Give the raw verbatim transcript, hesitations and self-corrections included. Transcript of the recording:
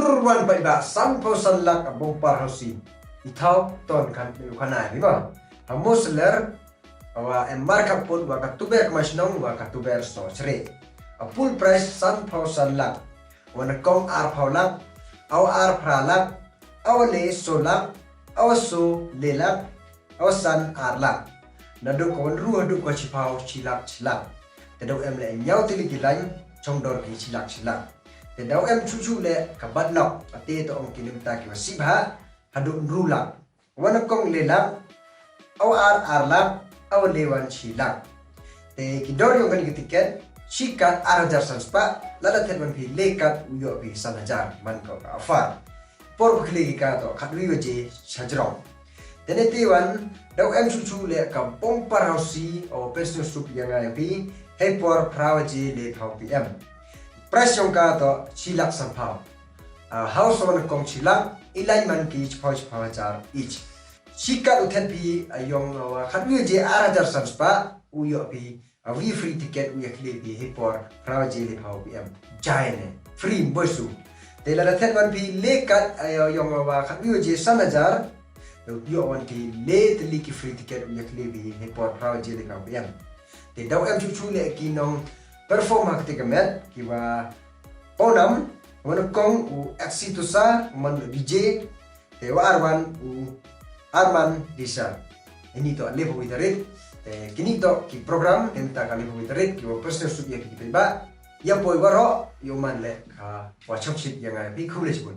Pyrwan paidbah, san phaw san lak a bumper housie. I thaw ton kan u khana ni ma. Ha Musler, wa em mar ka pun wa ka tuber ka mashnong wa ka tuber so chre. A full price san phaw san lak. Wa na kong ar phaw lak, aw ar phra lak, aw le so lak, aw so le lak, aw san ar lak. Na duk ko wan ru ha duk ko chi phaw chi lak chi lak. Te daw em le nyaw tili ki lain, chong dor ki chi lak chi lak. Te daw em chu chu le ka bat lak, ate to ong ki nim ta ki wa sip ha, ha duk ru lak. Wa na kong le lak, aw ar ar lak, aw le wan chi lak. Te ki dor yong kan ki tiket, chi kat ar hajar san spah, lada thet wan phi le kat u yoh phi san hajar, man ko ka offer. Por pkhli ki ka to, khat wi waje, shajrong. Te ne te wan, daw em chu chu le ka bumper housie, o personal soup yang ai phi, hei por phra waje le phaw P M. Price yong ka to, chi lak san phaw. Ah, house wan kong chi lak, i lain man ki chi phaw chi phaw hajar each. Chi kat u thet phi, ah, yong, ah, wa khat wi je ar hajar san spah, u yoh phi, ah, wi free ticket u ya khle phi, hei por, phra waje le phaw P M. Jai ne, free boy su. Te lada thet wan phi le kat, ah, yong, ah, wa khat wi je san hajar, u yoh wan phi le tili ki free ticket u ya khle phi, hei por, phra waje le phaw P M. Te daw em chu chu le ki nong perform ha kate ka met, ki wa Ponam, wa na kong u Exitosa, man D J, te wa arwan u Arman Disa. Ini to le phaw wi tarik, te kini to ki program, te ta ka le phaw wi tarik, ki wa personal soup ya ki paidbah, ya poi wa ro, yo man le ka wa chop chip ya nga phi, khublei chibun.